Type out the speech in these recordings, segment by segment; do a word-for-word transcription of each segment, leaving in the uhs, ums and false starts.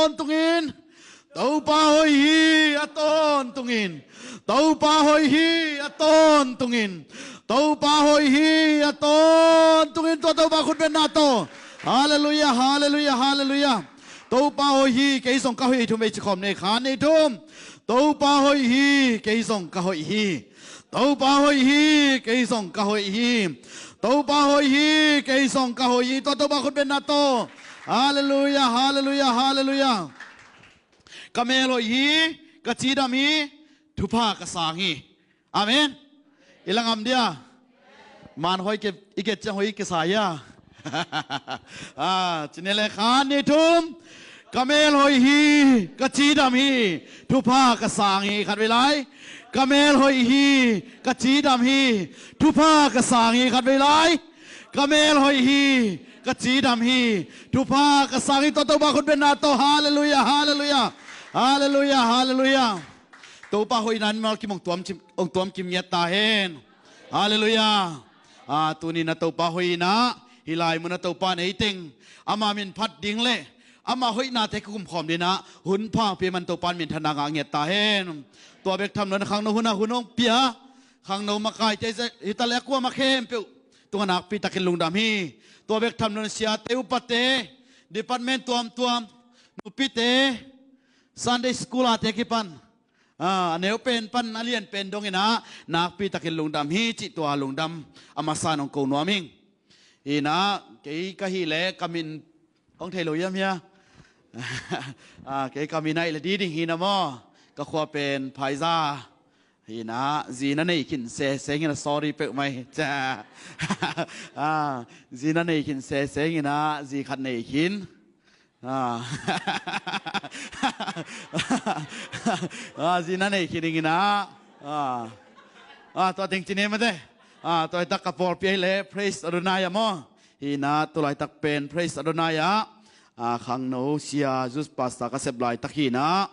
tawntungin. Topa hoih hi, a tawntungin. Topa hoih hi, a tawntungin. Topa hoih hi, a tawntungin. Tua Topa khutbetna tawh. Halleluiah, halleluiah, halleluiah. Topa hoih hi, kei zong ka hoih hi, thum vei ci khawm ni, khat, nih, thum. Topa hoih hi, kei zong ka hoih hi. Topa hoih hi, kei zong ka hoih hi. Topa hoih hi, kei zong ka hoih hi. Tua Topa khutbetna tawh. Halleluiah, halleluiah, halleluiah. Ka mel hoih hi, ka cidam hi, thupha ka sang hi. Amen. I la ngam dia? Man hoih ke, i get ciang hoih i kisa ia. Ah, ci ni le, khat, nih, thum. Ka mel hoih hi, ka cidam hi, thupha ka sang hi, khat vei lai. Ka mel hoih hi, ka cidam hi, thupha ka sang hi, khat vei lai. Ka mel hoih hi, ka cidam hi, thupha ka sang hi. Tua Topa khutbetna tawh. Halleluiah, halleluiah. Halleluiah, halleluiah. Topa hoihna in mal kim hong tuam kim, hong tuam kim ngiat ta hen. Halleluiah. Ah, tuni-in ah Topa hoihna, hih lai munah Topa in ei teng ama min phat ding le ama hoihnate kikum khawm dingin ah hun pha pia man Topa in minthanna ngah ngiat ta hen. Tua bek tham loin khangno hunah hun hong pia khangno makaite hi ta le a kuamah khempeuh tungah nakpi takin lungdam hi. Tua bek tham loin siate, upate, department tuamtuam, nupite, Sunday school ate kipan, ah, a neu pen pan a lian pen dongin ah nakpi takin lungdam hi cih tua lungdam a masa in hong ko nuam ing. Hi-in ah kei ka hih leh ka min hong thei lo hiam hia? Ah, kei ka min ahih leh ding hi-in ah maw. Ka khua pen Phaiza. Hi-in ah zi na nei khin sese ing in ah, sorry peuhmah hi. Ah, zi na nei khin sese ing in ah zi khat nei khin. Ah. Ah, zi na nei khin ing in ah. Ah. Ah, tua teng ci ni mate. Ah, tua hi tak ka pawlpi ahih leh Praise Adonai ah maw. Hi-in ah tu laitak pen Praise Adonai ah, ah, khangno sia youth pastor ka sep laitak hi-in ah.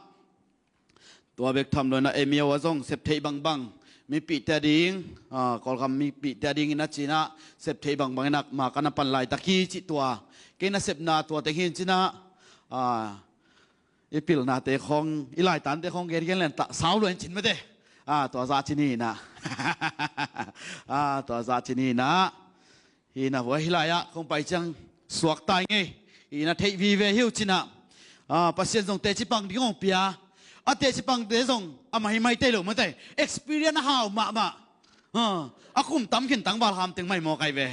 Tua bek tham loin ah M O a zong sep theih bangbang, mipihte a ding, ah, Kawlgam mipihte a dingin ah ci-in ah sep theih bangbang in ah ma ka na pan laitak hi cih tua. Kei na sepna tua teng hi-in ci-in ah, ah, i pilnate khawng, i laitante khawng gengen leng ta sau lua in cin mate. Ah, tua zah ci ni-in ah. Ah, tua zah ci ni-in ah. Hi-in ah hua hih lai-ah kong pai ciang suak ta ing ei. Hi-in ah theih vive hi uh cin ah. Ah, Pasian zong teci pang ding hong pia. A teci pangte zong a maimai tei lo mate. Experience a hau mahmah. Ah, a kum tam khin tangval ham teng mai maw kai ve.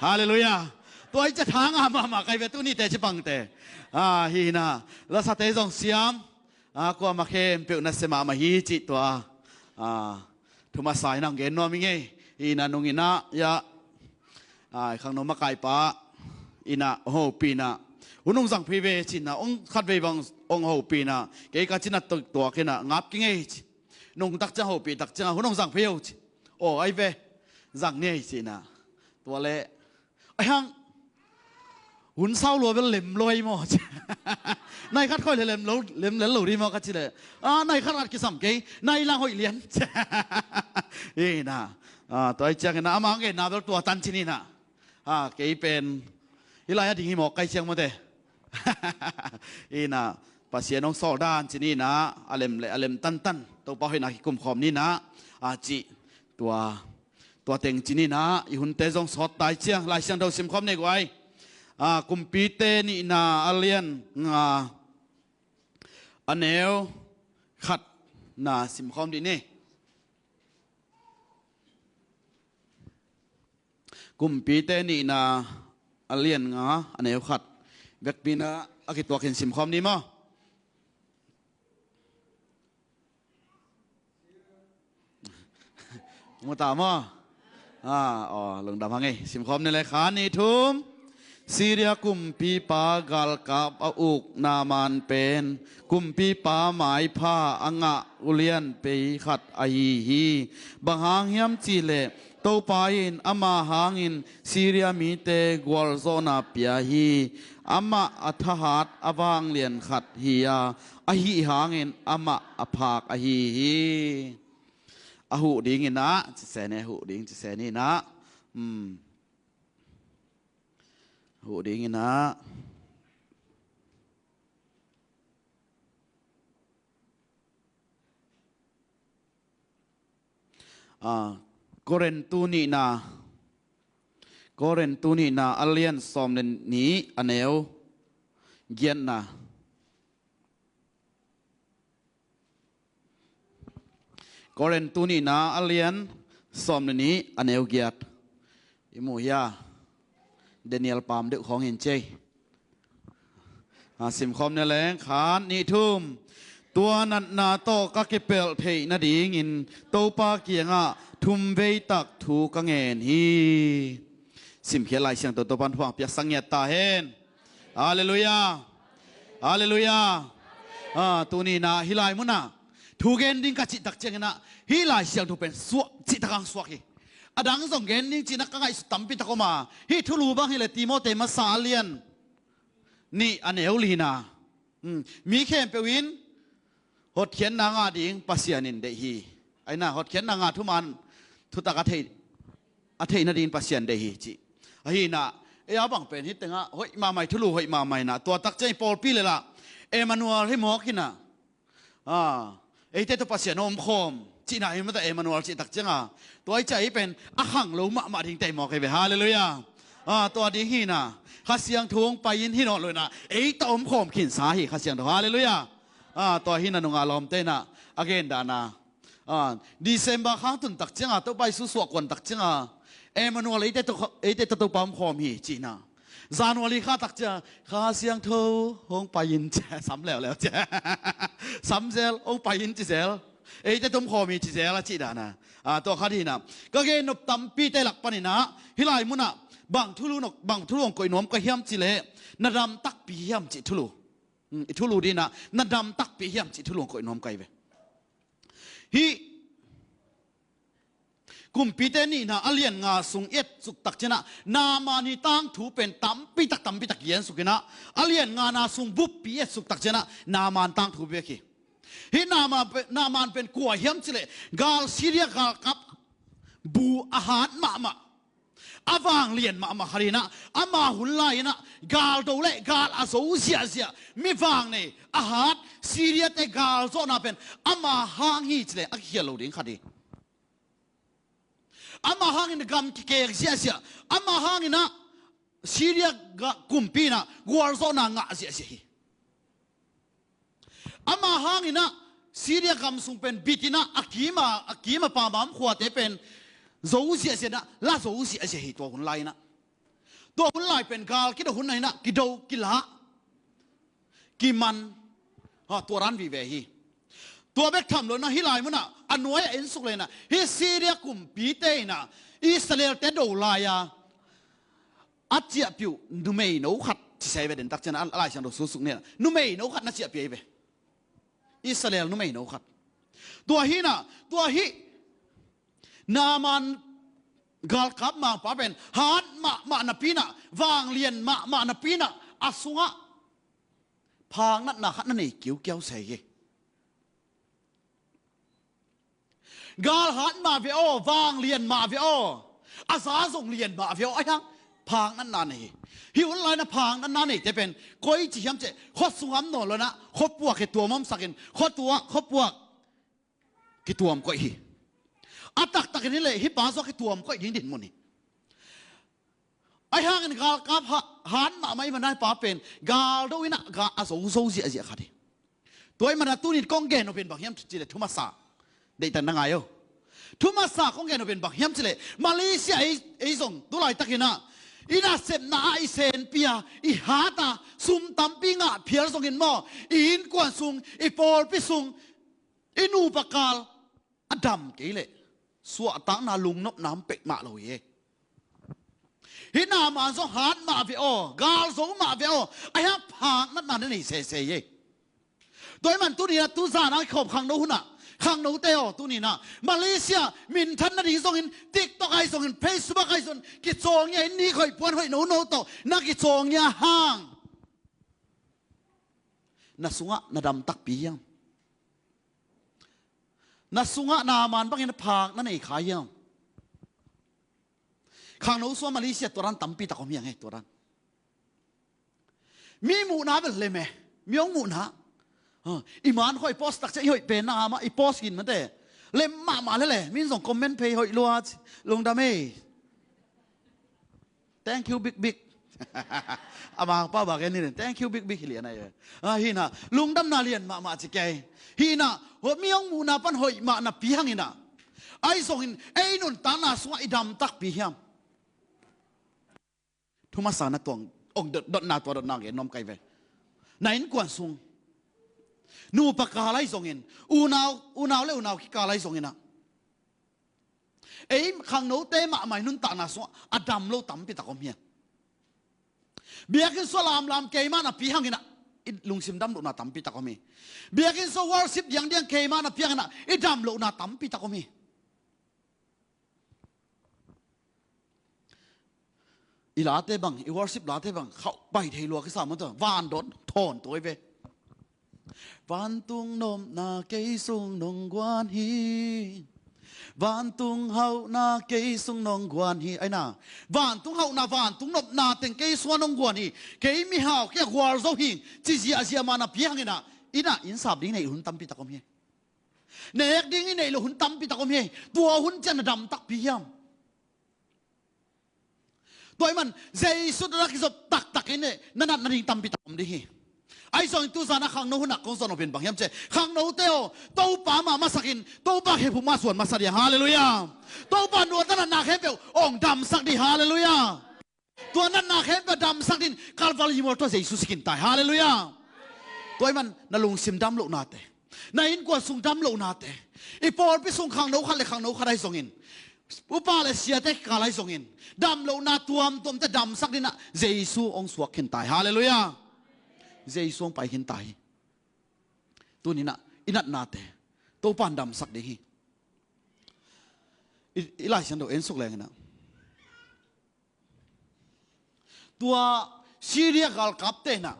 Halleluiah. Tua hi ciang thang a mahmah kai ve tuni teci pangte. Ah, hi-in ah lasate zong siam. Ah, kuamah khempeuh nasia mahmah hi cih tua. Ah, thu masa in hong gen nuam ing ei. Hi-in ah nung in ah, ya, ah, khangno makaipa in ah hong hopih in ah, hun hong zang phei ve ci-in ah, hong khatvei bang hong hopih in ah, kei ka cinat tuak in ah ngap keng ei ci. Nung tak ciang, hopih tak ciang ah hun hong zang phei o ci. Aw, ai ve, zang ni ei ci-in ah. Tua leh, ai hang, hun sau lua bel lem lo ei maw ci. Nai khat khawng leh lem lo, lem lel lo ding maw ka cih leh, ah, nai khat khat kisam kei, nai lang hoih lian. Hi-in ah, ah, tua hi ciangin ah amah hong genna bel tua tan ci ni-in ah. Ah, kei pen hih lai-ah ding hi mawk kai ciang mate. Hi-in ah, Pasian hong sawl dan ci ni-in ah, a lem le a lem tantan Topa hoihna kikum khawm ni-in ah, ah, cih tua. Tua teng ci ni-in ah, i hunte zong sawt ta hi ciang, Lai Siangtho sim khawm ni ei guai. Ah, Kumpite nihna a lian nga, a neu khatna sim khawm dih ni. Kumpite nihna a lian nga, a neu khat. Vekpi-in ah a kituakin sim khawm ni maw. Mu ta maw? Ah, aw, lungdam hang ei. Sim khawm ni le, khat, nih, thum. Syria kumpipa galkap a uk Naaman pen kumpipa maipha a ngah ulian pei khat ahi hi. Bang hang hiam cih leh Topa in ama hangin Syria mite gualzawhna pia hi. Amah a thahat a vanglian khat hi-a, ahih hangin amah a phak ahi hi. A huh dingin ah, ci se ni, a huh ding ci se ni in ah. Hmm. A huh dingin ah. Ah, Korintu nihna, Korintu nihna a lian sawm le nih a neu giatna. Korintu nihna a lian sawm le nih a neu giat. I muh hia? Daniel paam deuh khawng hi in ci ei. A, simkhawm ni leng, khat, nih, thum. Tua natna tawh ka kipelh theih nadingin Topa kiangah thum vei tak thu ka ngen hi. Simkhiat Lai Siangtho Topa'n thupha piaksak ngiat ta hen. Halleluiah. Halleluiah. A, tuni-in ah hih lai munah thu gen ding ka cih tak ciangin ah hih Lai Siangtho pen suak, cih tak hang suak hi. A dang zong gen ding cih-in ah ka ngaihsut tampi tak om a, hih thulu bang hi leh Timoti masa a lian nih a neu lina. Hmm, mi khempeuh in hotkhiatna ngah ding Pasian in deih hi. Ahi-in ah hotkhiatna ngah thuman thutak a theih, a theih nadingin Pasian deih hi, ci. Ahi-in ah ei a bang pen hih tengah hoih mahmah, thulu hoih mahmah in ah, tua tak ciang i pawlpi leh lah Emmanuel hi mawk in ah, a, eite tawh Pasian a omkhawm cihna hi mah ta, Emmanuel cih tak ciang a, tua i cih pen a khanglo mahmah ding tei mawk hi ve. Halleluiah. A, tua ding hi-in ah Kha Siangtho hong pai-in hi nawn lo-in ah ei tawh omkhawm khinsa hi Kha Siangtho. Halleluiah. A, tua hi-in ah nungah lawmte in ah a gen dan a, a, December khang tun tak ciang a, Topa Jesu suah kuan tak ciang a, Emmanuel, eite tawh, eite tawh Topa omkhawm hi, ci-in ah, January kha tak ciang a, Kha Siangtho hong pai-in, ci, sam leuleu, ci, sam zel, hong pai-in ci zel, eite tawh omkhawm hi ci zel a cih dan a. A, tua khat hi-in ah, ka gen nop tampite lak panin ah hih lai munah bang thulu, bang thulu hong koih nuam ka hiam cih leh, na dam takpi hiam cih thulu. Hmm, i thulu ding in ah na dam takpi hiam cih thulu hong koih nuam ka hi ve. Hih Kumpite nihna a lian nga sung i et suk tak ciang a, Naaman i tangthu pen tampi tak, tampi tak i en suk in ah, a lian ngana sung buppi i et suk tak ciang a, Naaman tangthu bek hi. Hih Naaman pen, Naaman pen kua hiam cih leh, gal, Syria galkap bu a hat mahmah, a vanglian mahmah khat hi-in ah, ama hun lai-in ah gal do leh gal a zo ziahziah, mi vangnei a hat Syria-te gal zawhna pen ama hang hi cih leh a kikhial lo ding khat hi. Ama hangin gam kikek ziahziah, ama hangin ah Syria ga-, kumpi in ah gualzawhna ngah ziahziah hi. Ama hangin ah Syria gam sung pen bit in ah, a kim a, a kim a pamam khuate pen zo ziahziah in ah, la zo ziahziah hi tua hun lai-in ah. Tua hun lai pen gal kido hun ahi-in ah, kido, kila, kiman, ha, tua dan vive hi. Tua bek tham lo-in ah hih lai munah a nuai-ah en suk leh-in ah, hih Syria kumpite in ah Israel-te do lai-a a ciahpih uh numeino khat, ci sia hi ve, den tak ciang a, a Lai Siangtho susuk ni-in ah numeino khat na ciahpih hi ve. Israel numeino khat. Tua hi-in ah, tua hih Naaman galkap mangpa pen hat mahmah napi-in ah, vanglian mahmah napi-in ah, a sungah phaknatna khat na nei kiukiau sia hi. Gal hat mah ve aw, vanglian mah ve aw, a za zong lian mah ve aw, ahi hang phaknatna nei hi. Hih hun lai-in ah phaknatna neite pen koici hiam cih leh, khua sungah om nawn lo-in ah, khuapuak kituam omsak in, khuatua, khuapuak kituam koih hi. A taktakin hi leh hih pa zong kituam koih ding dinmun hi. Ahi hangin galkap ha-, hat mahmah ahih manin ah hih pa pen gal do in ah, gal a zo zo ziahziah khat hi. Tua ahih manin ah tuni-in kong gen nop pen bang hiam cih leh, thu masa, deihtak na ngai o. Thu masa kong gen nop pen bang hiam cih leh, Malaysia ei, ei zong tu laitakin ah i nasepna ah i senpi a, i hat a, sum tampi ngah phial zongin maw, i innkuan sung, i pawlpi sung, i nupa kal a dam kei leh suahtakna, lungnopna om peuhmah lo hi. Hih Naaman zong hat mah ve aw, gal zo mah ve aw, ahi hang phaknatna na nei sese hi. Tua ahih manin tuni-in ah, tu zan a kikhawm khangno hun ah, khangnote aw, tuni-in ah Malaysia minthan nading zongin, TikTok ahi zongin, Facebook ahi zongin kicawl ngia, inn nih hoih puan hoih nono tawh na kicawl ngia hang, na sungah na dam takpi hiam? Na sungah Naaman bangin phak na nei kha hiam? Khangno sung ah Malaysia tua dan tampi tak om hi hang e, tua dan. Mi muhna bel lem e, mi hong muhna. Ha, i man khawng i post tak ciang i hoih penna ah mah i post hi mate. Lem mahmah lele, min zong comment phei hoih lua ci. Lungdam ei. Thank you big big. A mangpa bak en ni, thank you big big hi lian ai. Ah, hi na, lungdamna lian mahmah ci kei. Hi na, mi hong muhna pan hoih mah napi hang hi na. Ahi zongin ei nuntakna sungah i dam takpi hiam? Thu masa na tuang, ong dot, dotna tua dotna gen nuam kai ve. Na innkuan sung, nupa kal ahi zongin, unau, unau le unau kikal ahi zongin ah, ei khangnote mahmah i nuntakna sungah a dam lo tampi tak om hi a. Biakinn sung lamlam keima napi hang hi na, i lungsim dam lohna tampi tak om hi. Biakinn sung worship diangdiang keima napi hang hi na, i dam lohna tampi tak om hi. I late bang, i worship late bang, khauh pai thei lua kisa mah ta, van dot thawn tuai ve. Vantung nopna kei sung nong guan hi. Vantung hauhna kei sung nong guan hi. Ai na, vantung hauhna, vantung nopna teng kei sung nong guan hi. Kei mihau, kei a gual zo hing, ci ziahziah mah napi hang hi na, i na, inn sap ding nei hun tampi tak om hi. Nek ding i neih loh hun tampi tak om hi. Tua hun ciang na dam takpi hiam? Tua ahih man Jesu tawh na kizop taktak in na nat nading tampi tak om ding hi. Ahi zongin tu zan a khangno hun ah kong zon nop in bang hiam cih leh, khangnote aw, Topa mah masak in, Topa khephung mah suan masa dih. Halleluiah. Topa nuamtak natna khempeuh ong damsak dih. Halleluiah. Tua natna khempeuh damsak ding Calvary mual tawh Jesu sikin tai. Halleluiah. Tua ahih man na lungsim dam lohnate, na innkuan sung dam lohnate, i pawlpi sung khangno khat le khangno khat ahi zongin, upa le siate kikal ahi zongin, dam lohna tuamtuamte damsak ding ah Jesu hong suak khin tai. Halleluiah. Jesu hong pai khin tai hi. Tuni-in ah i natnate Topa'n damsak ding hi. I, i Lai Siangtho en suk leng in ah, tua Syria galkapte in ah,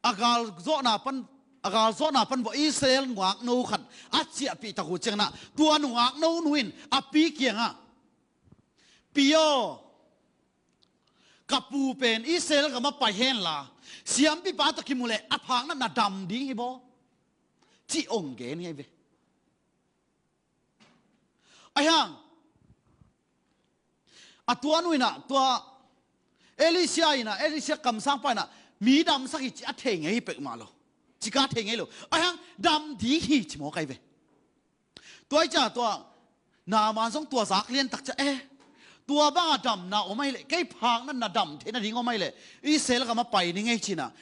a gal zawhna pan, a gal zawhna pan vua Israel nungakno khat a ciahpih tak uh ciangin ah, tua nungakno nu in a pi kiangah, "Pi aw, ka pu pen Israel gam ah pai hen la, siampipa tawh kimu leh a phaknatna dam ding hi baw," ci ong gen hi ve. Ahi hang a tua nu in ah, tua Elisha in ah, Elisha kamsangpa in ah, "Mi damsak hi," ci a thei ngei hi peuhmah lo. Ci ka thei ngei lo. Ahi hang dam ding hi ci mawk ahi ve. Tua hi ciang tua Naaman zong tua zak lian tak ciang, "Eh, tua bang a damna om ahih leh, kei phaknatna dam theihna ding om ahih leh, Israel gam ah pai ning ei," ci-in ah,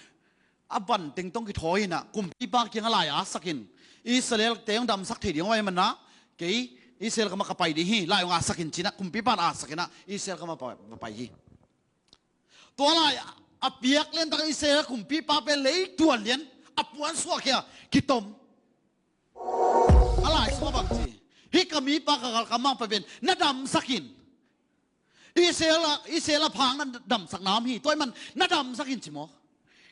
a ban teng tawh kithawi in ah, kumpipa kiangah lai a sak in, Israel-te hong damsak thei ding om ahih manin ah, "Kei Israel gam ah ka pai ding hi, lai hong a sak in," ci-in ah, kumpipa in a sak in ah, Israel gam ah pa, pa pai hi. Tua lai a piak lian tak Israel kumpipa pen lei tuan lian a puan suak hi a, kitom. A lai sungah bang ci, "Hih ka mipa, ka galkap mangpa pen na damsak in. Israel a, Israel a phaknatna damsakna om hi. Tua ahih man na damsak in," ci mawk.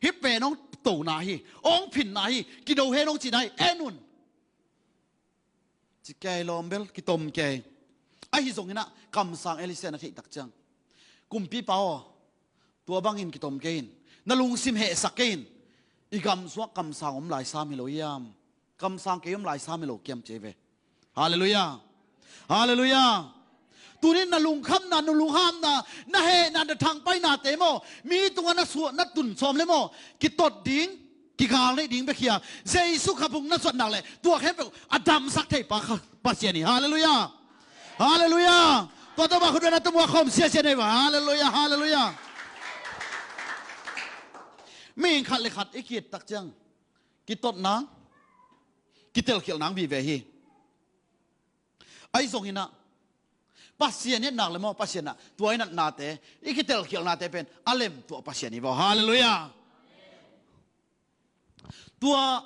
"Hih pen hong tona hi, hong phinna hi, kido hen hong cihna hi, en un," ci kei lawm bel, kitom kei. Ahi zongin ah kamsang Elisha in a theih tak ciang, "Kumpipa aw, tua bangin kitom kei in, na lungsim hehsak kei in, i gam sungah kamsang om lai sam hi lo hiam? Kamsang kei om lai sam hi lo kiam?" ci hi ve. Halleluiah. Halleluiah. Tuni-in na lungkhamna, na lunghamna, na hehna, na thangpainate maw, mi tungah na suah, na tun sawm le maw, kitot ding, kigal neih ding bek hi a, Jesu khephung na suan nak leh tua khempeuh a damsak theipa kha Pasian hi. Halleluiah. Halleluiah. Tua tawh bang khut beng na tum uh a khawm siasia nei va. Halleluiah. Halleluiah. Mihing khat le khat i ki-it tak ciang, kitot nang, kitelkhialh nang vive hi. Ahi zongin ah Pasian i et nak leh maw, Pasian ah tua i natnate, i kitelkhialhnate pen a lemtuah Pasian hi vaw. Halleluiah. Tua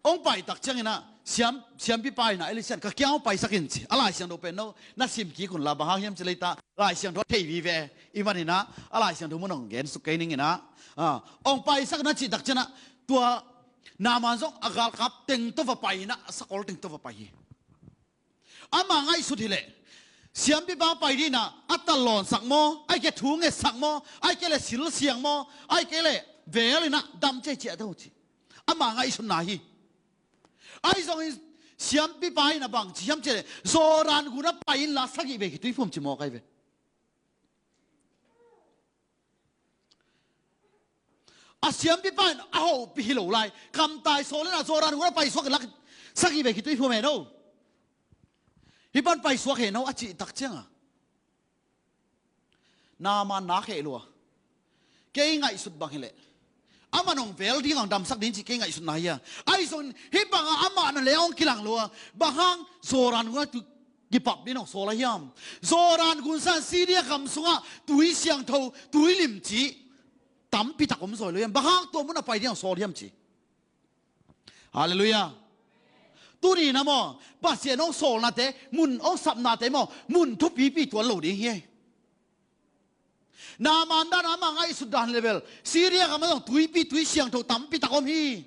hong pai tak ciangin ah siam, siampipa in ah, Elisha in, "Ka kiang hong paisak in," ci. A Lai Siangtho pen no na sim kik un la, bang hang hiam cih leh, tua Lai Siangtho a thei vive i hih manin ah, a Lai Siangtho mun hong gen suk kei ning in ah, ah, hong paisak in a cih tak ciangin ah, tua Naaman zong a galkap teng tawh va pai in ah, a sakol teng tawh va pai hi. Ama ngaihsut hi leh, siampipa pai ding in ah a tallawnsak maw, ahih kei leh thu ngetsak maw, ahih kei leh silsiang maw, ahih kei leh vel in ah dam ciaiciah ta uh ci. Ama ngaihsutna hi. Ahi zongin Siampipa in a bang ci hiam cih leh Jordan gun ah pai inla sagih vei kituiphum ci mawk ahi ve. A siampipa in a hopih hi lo lai, kamtai sawl in a Jordan gun ah paisuak inla sagih vei kituiphum hen aw. Hih pan paisuak hen aw a cih tak ciangah Naaman na kheh lua. Kei ngaihsut bang hileh amah nong vel ding, hong damsak ding cih kei ngaihsutna hi a. Ahi zongin hih bangah amah na leng hong kilang lua. Bang hang? Jordan gun ah tu kipap ding hong sawl a hiam? Jordan gun sang Syria gam sungah tui siangtho, tui limci tampi tak om zaw hi lo hiam? Bang hang tua mun ah pai ding hong sawl hiam ci? Halleluiah. Tuni in ah maw, Pasian hong sawlnate, mun hong sapnate maw, mun thupipi tuan lo ding hi. Naaman dan a, amah ngaihsut dan level Syria gam ah zong tuipi, tui siangtho tampi tak om hi.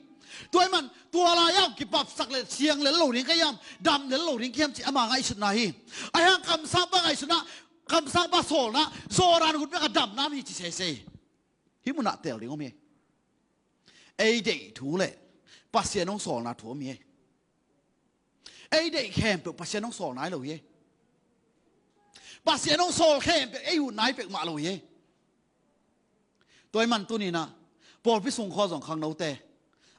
Tua ahih man tua lai-ah kipapsak leh siang lel lo ding ka hiam, dam lel lo ding ka hiam cih amah ngaihsutna hi. Ahi hang kamsangpa ngaihsutna, kamsangpa sawlna Jordan gun bek a damna om hi ci sese. Hih munah teel ding om hi. Ei deih thu le Pasian hong sawlna thu om hi. Ei deih khempeuh Pasian hong sawl nai lo hi. Pasian hong sawl khempeuh ei ut nai peuhmah lo hi. Tua ahih man tuni in ah pawlpi sung khawng zong khangnote,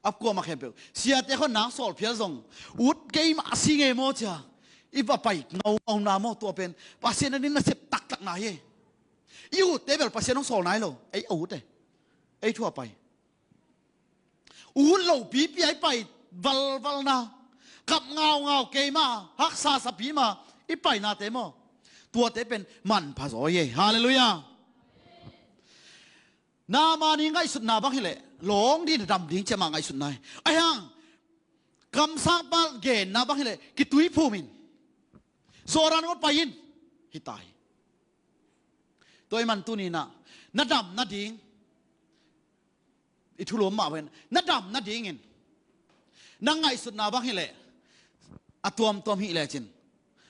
a kuamah khempeuh, siate khawng nang sawl phial zong ut kei mah si ngei maw cia i va pai ngaungau na maw? Tua pen Pasian ading nasep taktakna hi. I utte bel Pasian hong sawl nai lo, ei a ut e. Ei thu a pai. Ut lo pipi a i pai valvalna, kap ngaungau, keima haksa sapi ma i painate maw, tuate pen manpha zaw hi. Halleluiah. Naaman i ngaihsutna bang hileh lawng ding, dam ding ci amah ngaihsutna hi. Ahi hang kamsangpa genna bang hileh kituiphum in, Jordan gun pai in, hi ta hi. Tua ahih man tuni in ah na dam nading, i thulu mah pen na dam nadingin na ngaihsutna bang hileh a tuamtuam hih lecin,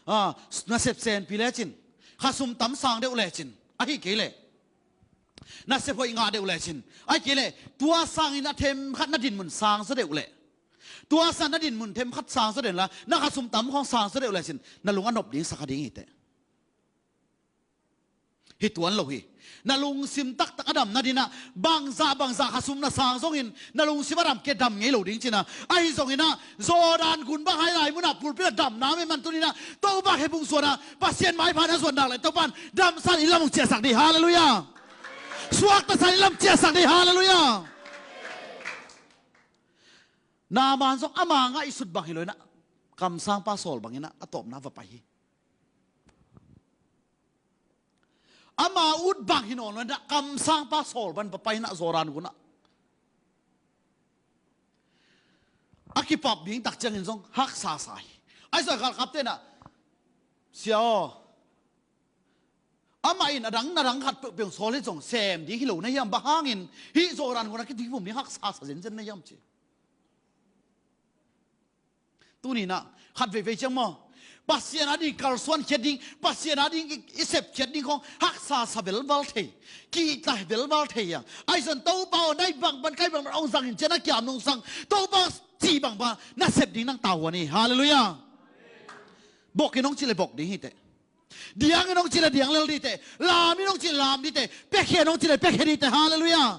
a, na sepsenpi lecin, khasum tam sang deuh lecin, ahih kei leh na sep hoih ngah deuh lecin, ahih kei leh tua sangin a themkhat na dinmun sang zaw deuh leh, tua sang na dinmun themkhat sang zaw den la, na khasum tam khawng sang zaw deuh lecin na lung a nop ding sa kha ding hi teh. Hi tuan lo hi. Na lungsim taktak a dam nading ah bangzah bangzah khasum na sang zongin na lungsim a dam kei, dam ngei lo ding cihna. Ahi zongin ah Jordan gun bang hai lai munah pulpit ah damna om ahih man tuni in ah Topa khephung zuan ah Pasian maipha na zuan dak leh Topa in damsan inn lam hong ciahsak ding. Halleluiah. Suaktasan inn lam ciahsak ding. Halleluiah. Naaman zong ama ngaihsut bang hi lo in ah kamsangpa sawl bangin ah a tawpna va pai hi. Ama ut bang hi nawn lo in ah kamsangpa sawl bang va pai in ah Jordan gun ah a kipap ding tak ciangin zong haksa sa hi. Ahi zong galkapte in ah, sia aw, amah in a dang na dang khat peuhpeuh sawl hi zong sem ding hi lo na hiam? Bang hangin hih Jordan gun a kituiphum ding haksa sa zenzen na hiam ci. Tuni in ah khat veivei ciang maw, Pasian ading kalsuan khiat ding, Pasian ading i, i sep khiat ding khawng haksa sa velval thei, kihta velval thei a. Ahi zong Topa aw, na hih bangban ka hih bangban hong zang in ci a na kiam nungsang, Topa cih bangban na sep ding nang tavuan hi. Halleluiah. Bok in hong cih leh bok ding hi teh. Diang in hong cih leh diang lel ding teh. Lam in hong cih leh lam ding teh. Piakhia in hong cih leh piakhia ding teh. Halleluiah.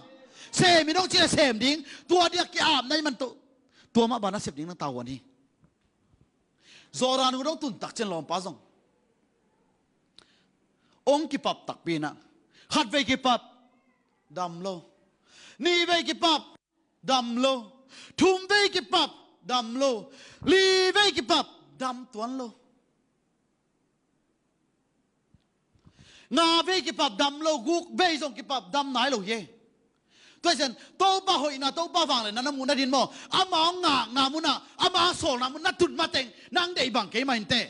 Sem in hong cih leh sem ding. Tua ding a ki-apna ahih man tua, tua mah bang na sep ding nang tavuan hi. Jordan gun hong tun tak ciang lawmpa zong hong kipap takpi in ah, khat vei kipap, dam lo. Nih vei kipap, dam lo. Thum vei kipap, dam lo. Li vei kipap, dam tuan lo. Nga vei kipap, dam lo. Guk vei zong kipap, dam nai lo hi. Tua hi ciang Topa hoihna, Topa vangliatna na muh nading maw, ama hong ngakna munah, ama hong sawlna mun na tun mateng nang deih bang kei mah in teh.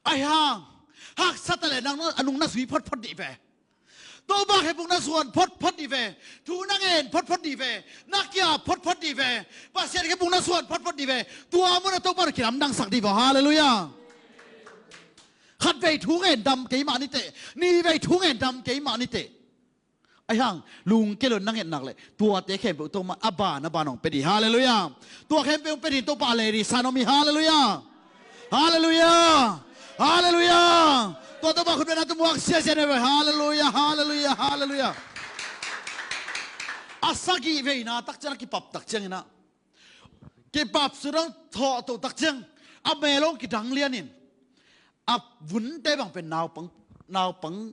Ahi hang haksa ta leh nang a nung na zui photphot dih ve. Topa khephung na zuan photphot dih ve. Thu na ngen photphot dih ve. Na kiap photphot dih ve. Pasian khephung na zuan photphot dih ve. Tua munah Topa na kilamdangsak dih ve. Halleluiah. Khat vei thu ngen dam kei mah ni teh. Nih vei thu ngen dam kei mah ni teh. Ahi hang lungkia lo-in na nget nak leh tuate khempeuh Topa a ban a ban hong pia ding hi. Halleluiah. Tua khempeuh hong pia ding Topa a lei ding san om hi. Halleluiah. Halleluiah. Halleluiah. Tua Topa khut bengna tawh muak siasia ni ve. Halleluiah. Halleluiah. Halleluiah. A sagih veina takciang a kipap takcianginah kipap sut hong thawh toh takciang a mel hong kidang lianin a vunte bang pen naupang, naupang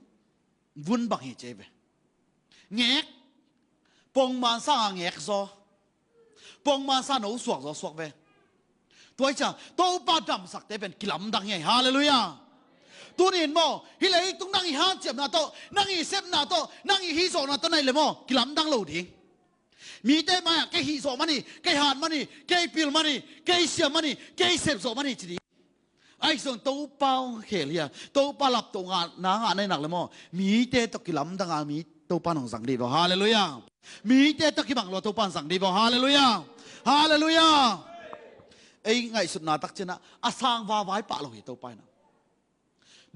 vun bang hi ci hi ve. Ngek. Pongman sanga ngek zaw. Pongman sa no suak zaw suak ve. Tua hi ciang Topa damsakte pen kilamdang hi. Halleluiah. Tuni in maw, hih leitung nang i hanciamna tawh, nang i sepna tawh, nang i hihzawhna tawh na hih leh maw, kilamdang lo ding. Mite mai-ah kei hihzawh man hi, kei han man hi, kei pil man hi, kei siam man hi, kei sepzawh man hi ci ding. Ahi zong Topa hong khel hi a, Topa laptoh ngahna ngah na hih nak leh maw, mite tawh kilamdang a, mi Topa in hong zang dih vaw. Halleluiah. Mite tawh kibang lua Topa in zang dih vaw. Halleluiah. Halleluiah. Ei ngaihsutna takcianah a sang vavai pah lo hi Topa inah.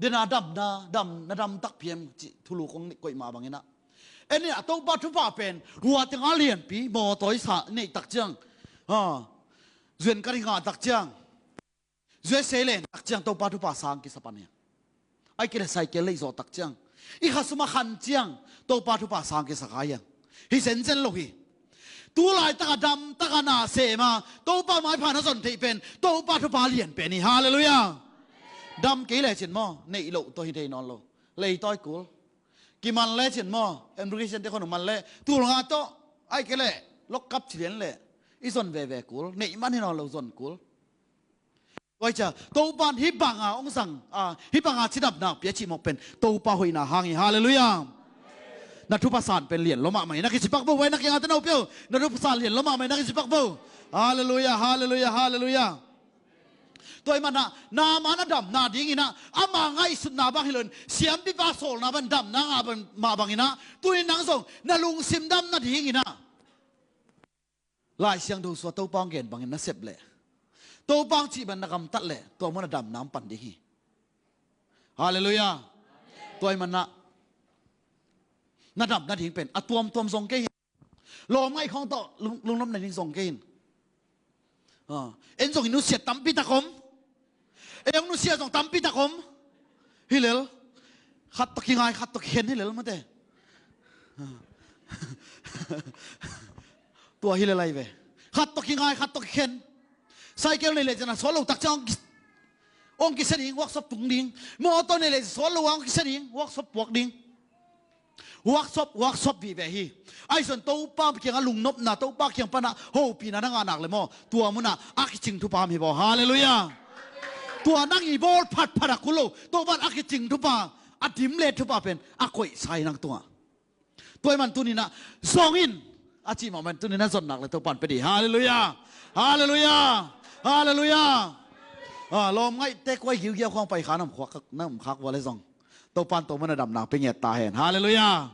Dena damna, dam, na dam takpi hiam cih thulu kong koih mah banginah, en inah Topa thupha pen hua tengah lianpi, mawtaw i sa neih takciang, a, zuan kar i ngah takciang, zuai sei len takciang Topa thupha sang kisa pan hi. Ai kei le saikel leih zawh takciang, i khasum a khan ciang Topa thupha sang kisa kha hi. Hi zenzen lo hi. Tu laitak a damtak a na sem a Topa maipha na zon theih pen Topa thupha lian pen hi. Halleluiah. Dam kei lecin maw, neih loh tawh hi thei nawn lo. Leitawi kul. Kiman lecin maw, immigration te khon uh man le tul nga tawh, ai kei le lokkap ci lian le i zon veve kul. Neih man hi nawn lo, zon kul. Tua hi ciang Topa in hih banga hong zang, a, hih banga cidamna pia cih mawk pen Topa hoihna hang hi. Halleluiah. Na thupha san pen lian lua mahmah hi na kici pak bo. Vai na kiangah tena uh pia uh, na thupha san lian lua mahmah hi na kici pak bo. Halleluiah. Halleluiah. Halleluiah. Tua ahih manah Naaman a damna dinginah ama ngaihsutna bang hi loin siampipa sawlna bang damna ngah bang, mah banginah tuni nang zong na lungsim dam nadinginah Lai Siangtho sua Topa hong gen bangin na sep leh, Topa hong cih bang na gamtat leh, tua munah damna hong pan ding hi. Halleluiah. Tua ahih manah na dam nading pen a tuamtuam zong kei hi. Lawm ngaih khawng tawh lung, lungnop nading zong kei hi. A, en zong i nusiat tampi tak om. Ei hong nusia zong tampi tak om. Hi lel. Khat tawh kingai, khat tawh kikhen hi lel mate. Tua hi lel ahi ve. Khat tawh kingai, khat tawh kikhen. Cycle nei leh ciang a sawt lo takciang hong ki, hong kisia ding, workshop tung ding. Mawtaw nei leh sawt lo a hong kisia ding, workshop puak ding. Workshop, workshop viveh hi. Ahi zong Topa kiangah lungnopna, Topa kiang panah hopihna na ngah nak leh maw, tua munah a kicing thupha om hi baw. Halleluiah. Tua nang i bawl phatphat a kul lo, Topa in a kicing thupha, a dim le thupha pen a koihsa hi nang tungah. Tua ahih man tuninah zong in a cih mahmah in tuninah zon nak leh Topa in pia dih. Halleluiah. Halleluiah. Halleluiah. A, lawm ngaihte kuai giugiau khawng pai kha na om khak, na om khak vua leh zong Topa in tua munah damna pia ngiat ta hen. Halleluiah.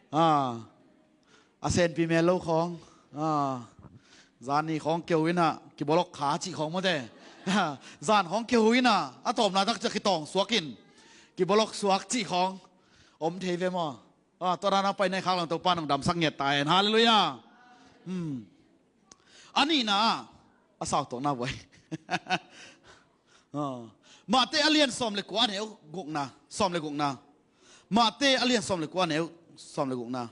A, a senpi mel lo khawng, a, zan ni khawng keu inah kibolok kha cih khawng mawte. Zan khawng keu inah a tawpna takciang kitawng suak in kibolok suak cih khawng om thei ve maw. A, tua dana pai nai khak lang Topa in hong damsak ngiat ta hen. Halleluiah. Hmm. A nihna ah, a sau tawh na buai. A, Mate a lian sawm le kua a neu gukna, sawm le gukna. Mate a lian sawm le kua a neu sawm le gukna.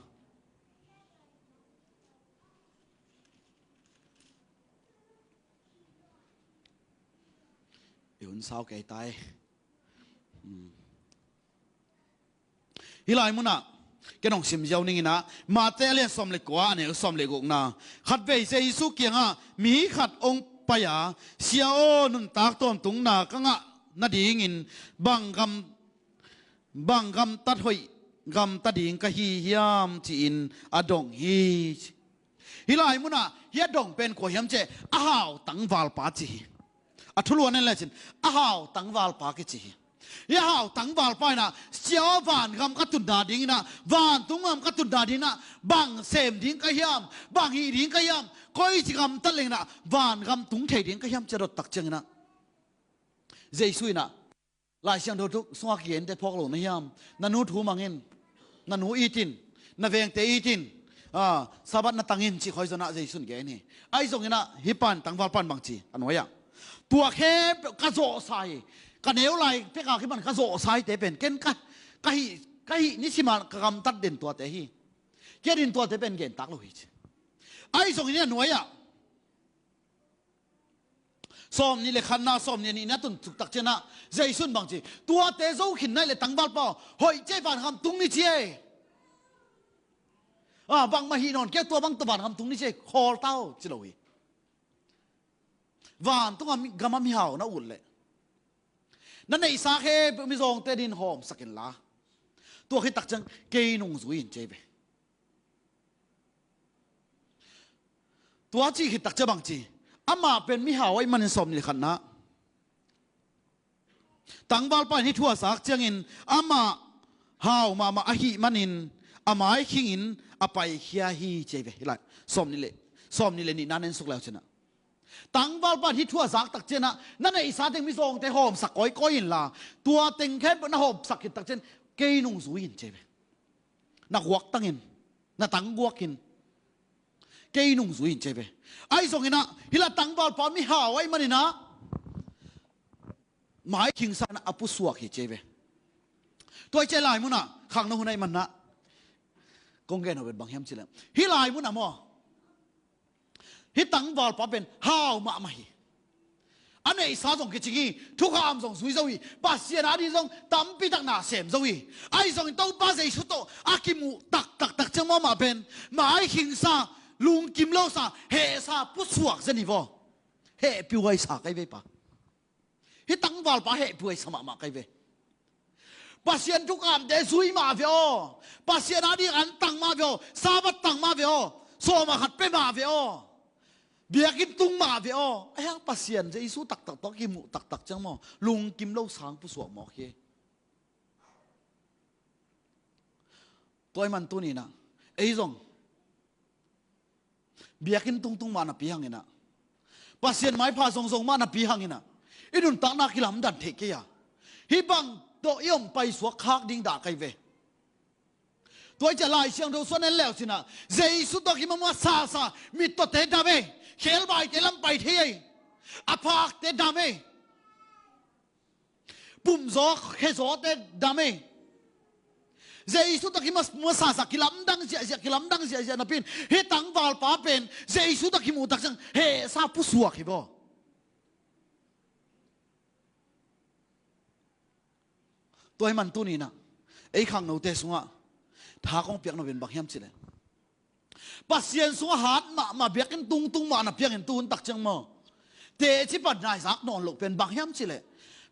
I hun sau kei tai. Hmm. Hih lai munah ken hong sim ziau ninginah, Mate a lian sawm le kua a neu sawm le gukna. Khatvei Jesu kiangah mi khat hong pai a, Sia aw, nuntak tawntungna ka ngah nadingin bang gam, bang gamtat hoih gamta ding ka hi hiam, ci-in a dong hi. Hih lai munah hih a dong pen kua hiam cih leh a hau tangvalpa ci hi. A thulu a en lecin a hau tangvalpa kici hi. Hih a hau tangvalpa inah, Sia aw, vangam ka tunna dinginah, vantung gam ka tunna dinginah bang sem ding ka hiam, bang hih ding ka hiam, koici gamtat lenginah vangam tung thei ding ka hiam, ci a dot takcianginah Jesu inah, Lai Siangtho sungah kigente phawk lo na hiam? Na nu thu mang in, na nu it in, Na vengte it in, ah, Sabbath na tang in, cih khoi zong ah Jesu in gen hi. Ahi zongin ah hih pan, tangvalpa in bang ci a nuai ah, tua khempeuh ka zawhsa hi. Ka neu lai pek a kipan ka zawhsa hite pen ken ka, ka hih, ka hih nisim a ka gamtat den tuate hi. Kei ading tuate pen gen tak lo hi ci. Ahi zongin a nuai ah sawmnih le khatna, sawmnih le nihna tun tuk tak ciangin ah Jesu in bang ci, tuate zo khin na hih leh tangvalpa aw, hoih ci ei, vankham tung ni ci ei. Ah, bangmah hih nawn kei, tua bang tawh vankham tung ni ci ei, khawl ta aw ci lo hi. Vantung a mi, gam a mihau na ut leh na neihsa khempeuh mizawngte adingin hawmsak inla, tua khit tak ciang kei nungzui in ci ei ve. Tua cih khit tak ciang bang ci, amah pen mihau ahih manin, sawmnih le khatna, tangvalpa in hih thu a zak ciangin amah hau mahmah ahih manin a mai khingin a paikhia hi ci ei ve. Hih lai sawmnih le, sawmnih le nihna na en suk le uh cin ah, tangvalpa in hih thu a zak tak ciangin ah na neihsa teng mizawngte hawmsak kawikawi inla, tua teng khempeuh na hawmsak khit tak ciang kei nungzui in ci ei ve. Na guaktang in, na tang guak in, kei nungzui in ci ei ve. Ahi zongin ah hih lai tangvalpa mihau ahih manin ah mai khingsa in a pusuak hi ci ei ve. Tua hi ci ei, lai mun ah khangno hun ahih manin ah kong gen uh pen bang hiam cih leh, hih lai mun ah maw, hih tangvalpa pen hau mahmah hi. A neihsa zong kicing hi, thukham zong zui zo hi, Pasian ading zong tampi tak na sem zo hi. Ahi zongin Topa Jesu tawh a kimuh taktak tak ciang maw, amah pen mai khingsa, lungkim losa, hehsa, pusuak zen hi vaw. Hehpihhuai sa ka hi ve pa. Hih tangvalpa hehpihhuai sa mahmah ka hi ve. Pasian thukamte zui mah ve aw. Pasian ading an tang mah ve aw. Sabbath tang mah ve aw. Sawm ah khat pia mah ve aw. Biakinn tung mah ve aw. Ahi hang Pasian Jesu taktak tawh kimuh taktak ciang maw, lungkim lo sang pusuak mawk hi. Tua ahih man tuni-in ah ei zong biakinn tungtung mah napi hangin ah, Pasian maipha zongzong mah napi hangin ah, i nuntakna kilamdan theih kei a, hih bang tawh i om paisuak khak ding dah ka hi ve. Tua hi ciah Lai Siangtho sung en le uh cin ah, Jesu tawh kimu a sasa mittawte dam ei, khebaite lam pai thei ei, a phakte dam ei. Pumzaw khezawte dam ei. Jesu tawh kimu a sasa kilamdang ziahziah, kilamdang ziahziah napi-in, hih tangvalpa pen Jesu tawh kimuh tak ciang hehsa pusuak hi vaw. Tua ahih man tuni-in ah ei khangnote sungah tha kong piak nop in bang hiam cih leh, Pasian sungah hat mahmah, biakinn tungtung mah napi hangin tuhun tak ciang maw, teci panna i zak nawn loh pen bang hiam cih leh,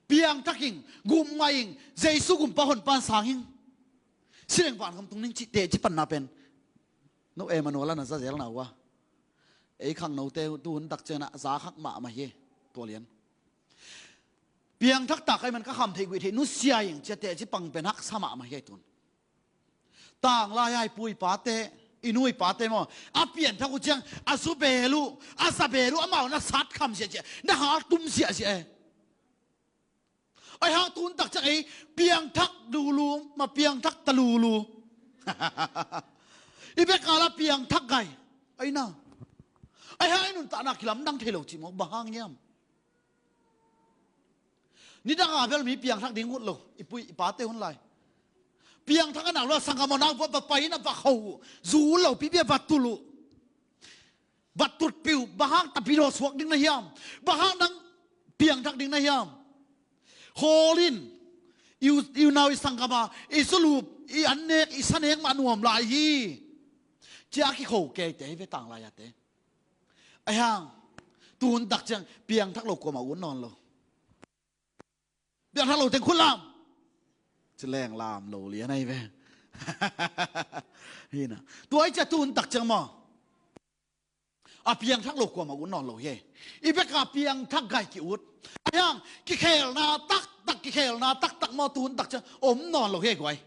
piangthak ing, gupngah ing, Jesu Gumpa Honpa in sang ing, si leng vankham tung ning cih teci panna pen no Emmanuel a na za zelna uh a, ei khangnote tuhun tak ciangin ah za khak mahmah hi. Tua lian piangthak tak ahih man ka kham theih guih theih nusia ing ci-a teci pang pen haksa mahmah hi. Tun tanglai a i pu i pate, i nu i pate maw, a pianthak uh ciang a zu bel uh, a za bel uh, amau na sat kham ziahziah, na haltum ziahziah e. Ahi hang tuhun tak ciang ei piangthak lulu, ma piangthak ta lulu. I biakinn ah piangthak gai. Ahi na, ahi hang i nuntakna kilamdang thei lo cih maw, bang hang hiam? Nidang a bel mi piangthak ding ut lo, i pu i pate hun lai. Piangthak a na lua, sanggam aw, nau va pai in a va kho uh, zu lo pipi a va tul uh. Va tutpih uh, bang hang tapi daw suak ding na hiam? Bang hang nang piangthak ding na hiam? Khawl in, i u, i unau i sanggam a i sulup, i annek i sanek mah nuam lai hi, ci-a a kikho keite hi ve, tanglai ate. Ahi hang tuhun tak ciang piangthak lo kuamah ut nawn lo. Piangthak lo teng khut lam. Ci leng lam lo lian ahi ve. Hi na. Tua ahih ciah tuhun tak ciang maw, a piangthak lo kuamah ut nawn lo hi. I biakinn ah piangthak gai ki-ut. Ahi hang kikhelna taktak, kikhelna taktak maw, tuhun tak ciang om nawn lo hi guai.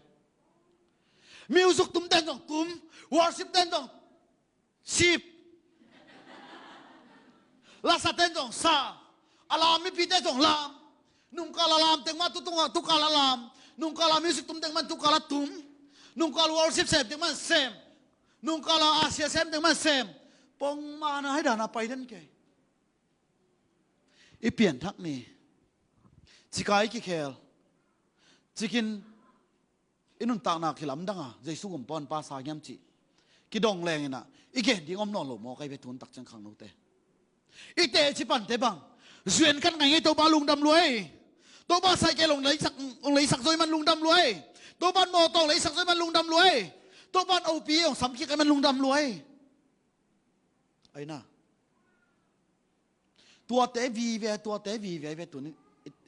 Music tum ten zong tum, worship ten zong sip. Lasa ten zong sa. A lam mipite zong lam. Nungkal a lam teng mah tu, tu, tukal a lam. Nungkal a music tum teng mah tukal a tum. Nungkal worship sem teng mah sem. Nungkal a asia sem teng mah sem. Pongmana hei dana pai den kei. I pianthak ni. Cikai kikhel. Cikin i nuntakna kilamdanga Jesu gumpa honpa sang hiam cih kidong lenginah i gen ding om nawn lo maw kai ve tun takciang khangnote. I teci pante bang zuan khat ngai ngei Topa lungdam luai. Topa saikei long leisak, long leisak zoi man lungdam luai. Topa mawtaw leisak zoi man lungdam luai. Topa opi ong samkik ai man lungdam luai. Aina. Tuate vive, tuate vive ve tuni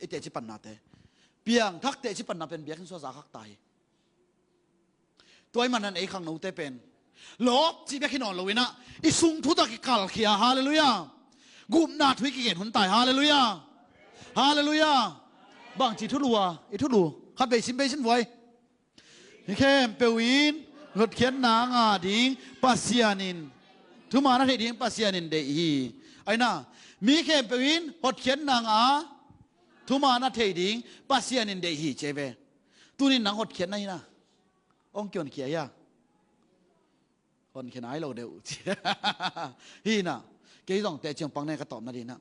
i teci pannate. Piangthak teci panna pen biakinn suasa khak ta hi. Tua i manan ei khangnote pen lawp cih bek hi nawn loinah i sung thutak i kalkhia. Halleluiah. Gupna thu i kigen hun tai. Halleluiah. Halleluiah. Bangci thulu a i thulu khat bei sim bei sim vuai. Mi khempeuh in hotkhiatna a ngah ding Pasian in thuman a theih ding Pasian in deih hi. Aina, mi khempeuh in hotkhiatna a ngah a thuman a theih ding Pasian in deih hi ci ve. Tunin nang hotkhiatna hina ong kihonkhia hia? Honkhia nai lo deuh ci. Hina, kei zong teci ong pang neng ka tawpna dinah.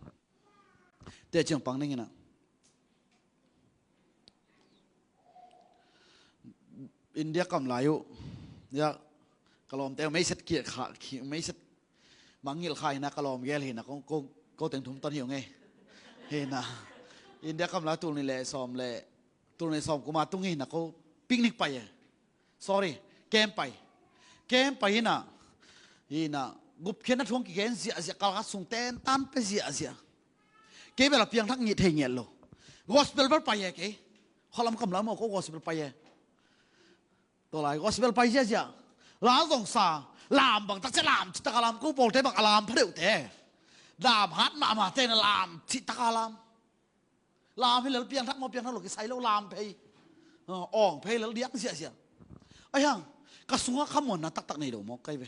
Teci ong pang neng inah. India kam lai uh. Ya, ka lawmte meiset kiak kha, meiset mangngilh kha hina ka lawm gel hina ko, ko, ko teng thum ton hi ung ei. Hina. India kam lai tul nih le sawm le tul nih sawm kuma tung hina ko picnic pai e. Sorry, camp pai. Camp pai hina. Hina gupkhiatna thuang kigen ziahziah kalkhat sung tentan pe ziahziah. Kei bela piangthak ngih thei ngiat lo. Gospel bel pai e kei. Khualam kam lam aw ko gospel pai e. Tawlai gospel pai ziazia. La zong sa. Lam bang tak cia lam citaka lam ko pawlte bang a lam pha deuhte. Lam hat mahmah te na lam citaka lam. Lam hi lel piangthak maw piangthak lo kisai lo lam phei. Awng phei lel diak ziazia. Ai hang ka sungah khamuanna taktak nei lo maw kai ve.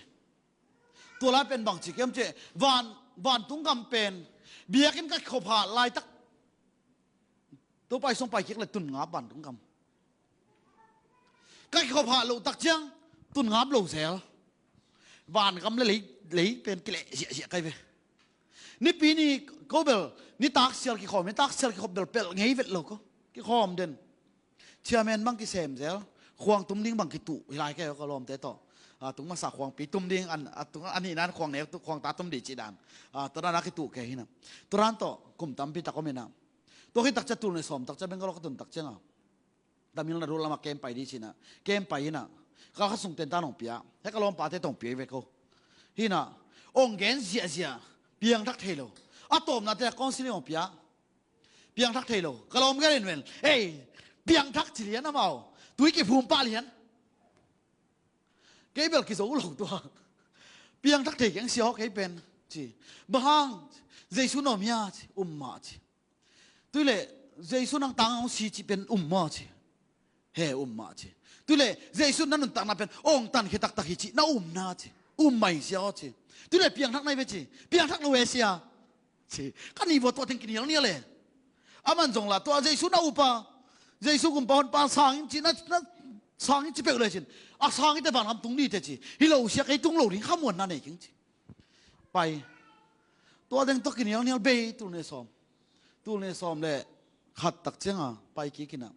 Tua lai pen bang ci kem ce van vantung gam pen biakinn ka khop ha laitak. Topa i song pai kik le tun ngap vantung gam. Ka kikhop hah loh tak ciang tun ngap lo zel. Van gam le lei, lei pen kileh ziahziah kai ve. Nipi ni ko bel nitak sial kikhawm, nitak sial kikhop bel pelh ngei vet lo ko. Kikhawm den. Chairman bang kisem zel. Khuang tum ding bang kituh hi lai kei ko lawmte tawh. A tung masa khuangpi tum ding, a tung a nihna an khuang nek, khuang ta tum dih cih dan. A tua dan a kituh kei hi na. Tua dan tawh kum tampi tak om hi na. Tua khit tak ciang tul ni sawm tak ciang Bangalore ka tun tak ciang a Tamil Nadu lamah camp pai dih ci na. Camp pai hi na. Kal khat sung tentan hong pia. He ka lawmpate tawh hong pia hi ve ko. Hi na. Hong gen ziahziah. Piangthak thei lo. A tawpnate a counseling hong pia. Piangthak thei lo. Ka lawm gel in vel. Ei, piangthak ci lian amau. Tui kiphum pah lian. Kei bel kizo lo tua. Piangthak thei keng sia aw kei pen ci. Bang hang Jesu na om hia ci. Um mah ci. Tui le Jesu nang tang hong si ci pen um maw ci. He um mah ci. Tui le Jesu na nuntakna pen hong tankhia taktak hi ci. Na um na ci. Um mah hi sia aw ci. Tui le piangthak nai ve ci. Piangthak lo ve sia. Ci. Ka ni vua tua teng kinial nial e. A man zong la tua Jesu na upa. Jesu gumpa honpa sang in ci na, na sang in ci peuh le cin. A sang in te van lam tung ni te ci. Hi lo sia kei tung lo ding khamuanna nei keng ci. Pai. Tua deng tua kinial nial bei tul ne sawm. Tul ne sawm le khat tak cianga pai kikina.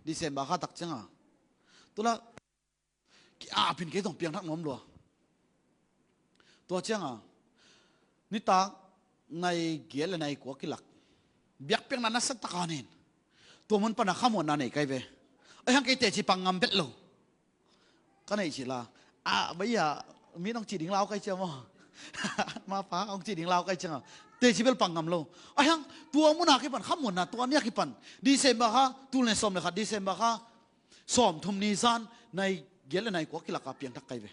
December khat tak cianga. Tula ki apin kei tong piangthak nuam lua. Tua cianga nitak nai giat le nai kua kilak. Biakpiakna nasa taka nen. Tua mun pana khamuanna nei kai ve. Ai hang kei teci pang ngam bet lo. Ka neih cih la. Ah, baiya, mi nong cih ding lau kai cia maw? Mapa, ong cih ding lau kai cia nga. Teci bel pang ngam lo. Ai hang, tua muna kipan, khamuanna tua nia kipan. December kha, tul ne sawm le khat December kha. Sawm thum ni zan, nai giat le nai kua kilaka piangthak kai ve.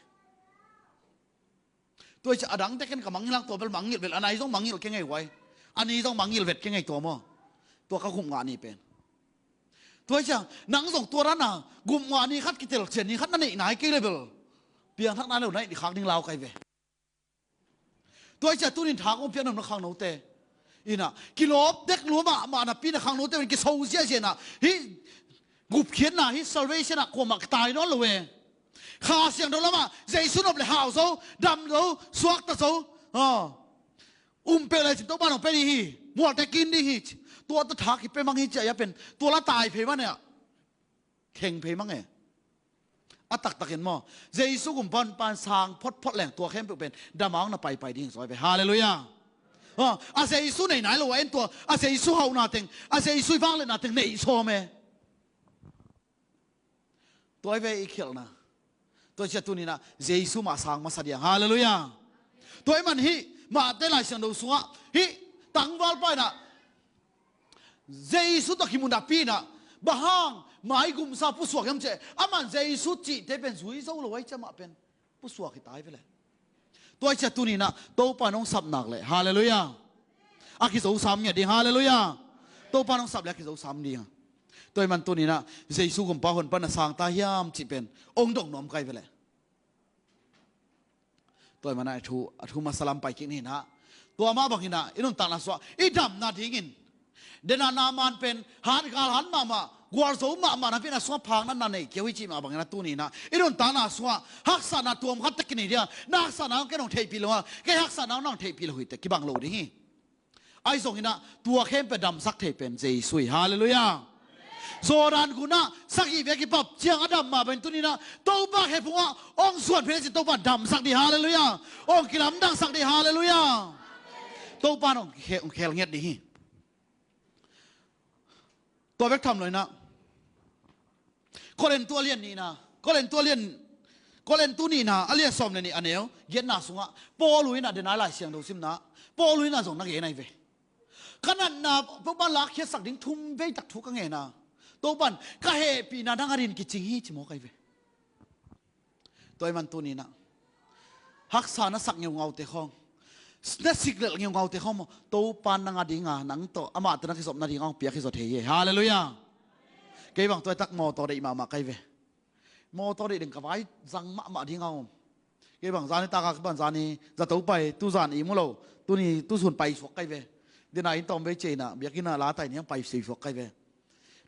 Tua i cia adang teken ka mangngilh ang tua bel mangngilh bel, anai zong mangngilh kengei huai. Ani zong mangngilh vet kengei tua maw? Tua ka gum ngah ni pen. Tua i cia, nang zong tua rana, gum ngah ni khat kitel cia ni khat na neih nai kei le bel. Piangthak nai lo nai ni khak ding lau kai ve. Tua i cia tunin thak ong pian na khangnote. Ina, kilawp dek lua mahmah napi na khangnote, kiso ziazia na, hi gupkhiatna, hi salvation a kuamah kitai nawn lo e. Kha Siangtho lamah Jesu nop le hau zo, dam zo, suakta zo. Aw. Um peuh le cin Topa nong pe ding hi. Mualte kin ding hi ci. Tua ta thak hi pe mang hi ci a pen. Tua la tai phei man e. Kheng phei mang e. A taktakin maw, Jesu gumpa pan sang photphot leng tua khempeuh pen dam a hong na paipai ding zaw hi ve. Halleluiah. Aw, a Jesu nei nai lo a en tua, a Jesu hauhna teng, a Jesu i vangliatna teng nei sawm e. Tua hi ve i khialhna. Tua ciah tuninah Jesu mah sang masa diang. Halleluiah. Tua hi man hih Mate Lai Siangtho sungah hih tangvalpa inah Jesu tawh kimu napi inah, bang hang maigumsa pusuak hiam cih, aman Jesu cihte pen zui zo lo ahi ciah mah pen pusuak hi ta hi ve le. Tua hi ciah tuninah Topa nong sap nak le. Halleluiah. A kizosam ngiat ding. Halleluiah. Topa nong sap le a kizosam ding. Tua hi man tuninah Jesu gumpa hon pan a sang ta hiam cih pen ong dong nuam kai ve le. Tua hi manah a thu, a thu masa lam pai kik ni hinah. Tua mah banginah i nuntakna suah i damna dingin, denah Naaman pen hatgal hat mahmah, gualzo mahmah, napi na sungah phak natna nei kei uh hi cih mah banginah tuninah i nuntakna suah haksatna tuam khat tek kinei dia, na haksatna hong ken hong theihpih lo a, kei haksatna hong nang theihpih lo hi tek kibang lo ding hi. Ahi zonginah tua khempeuh damsak thei pen Jesu hi. Halleluiah. Jordan gunah sagih vei kipap ciang a dam mah bangin tuninah Topa khe phungah ong suan phei le cin Topa damsak dih. Halleluiah. Ong kilamdangsak dih. Halleluiah. Topa in ong khe-, ong khel ngiat dih hi. Tua bek tham lo inah Korintu a lian nihna, Korintu a lian, Korintu nihna a lian sawm le nih a neu giatna sungah Paul uh inah denai Lai Siangtho simna, Paul uh inah zong na gen ahi ve. Ka natna Topa in lakkhiatsak ding thum vei tak thu ka ngen a, Topa in ka hehpihna nang adin kicing hi ci mawk ahi ve. Tua hi man tuninah haksa na sak ngeungaute khawng, na siklelh ngeungaute khawng maw, Topa in nang a dinga nang tawh amah tawh na kizop nadinga hong piak hi zaw thei hi. Halleluiah. Kei bang tua hi tak mawtaw deih mahmah kai ve. Mawtaw deih ding ka vai zang mahmah dinga om. Kei bang zani taka kipan zani zato pai, tuzan i mu lo, tuni tusun pai suak kai ve. Dina in tawm vei ciah inah biakinn ah la tai ni hang pai sei suak kai ve.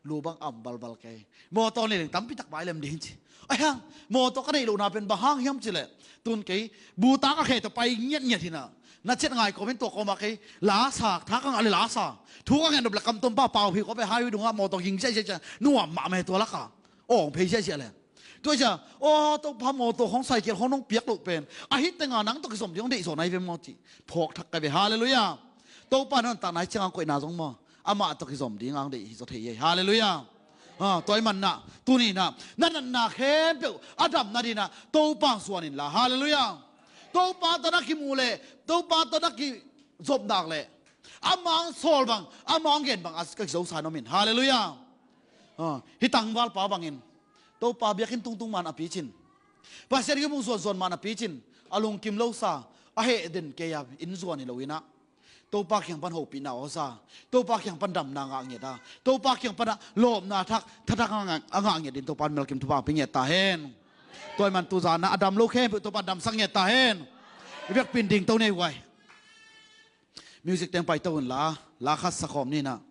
Lu bang am balbal kei. Mawtaw nei leng tampi tak bai lem ding ci. Ai hang, mawtaw ka neih lohna pen bang hang hiam cileh, tun kei buta ka khe tawh pai ngiatngiat hinah, na ciat ngai kawmin tua kawmah kei la sa, tha ka ngah le la sa, thu ka ngen nop le kamtom pa pau hi kawpe highway dungah mawtaw ging siaisiasia nuam mahmah hi tua laka. Awng phei siaisiah le. Tua cia aw Topa, mawtaw khawng, cycle khawng nong piak loh pen ahi tenga nang tawh kizom ding hong deihzaw na hi ve maw cih phawk thak kai ve. Halleluiah. Topa in a nuntakna hi cianga koihna zong maw, amah tawh kizom dinga hong deih hi zaw thei hi. Halleluiah. Ah, tua hi manah tuninah na natna khempeuh a dam nadinah Topa hong suan inla. Halleluiah. Topa tawh na kimu le Topa tawh na kizop nak le amah hong sawl bang, amah hong gen bang a ka kizosa in om in. Halleluiah. Ah, hih tangvalpa bangin Topa biakinn tungtung man a picin, Pasian gim hong zuanzuan man a picin, a lungkim losa, a heh den kei a inn zuan hi lo inah Topa kiang pan hopihna awsa, Topa kiang pan damna ngah ngiat a, Topa kiang panah lawpna thak, thathak a ngah, a ngah ngiat in Topa in melkim thupha hong pia ngiat ta hen. Tua hi man tuzanah a dam lo khempeuh Topa in damsak ngiat ta hen. I biakpin dingto nei huai. Music teng paito unla, la khat sakhawm ninah.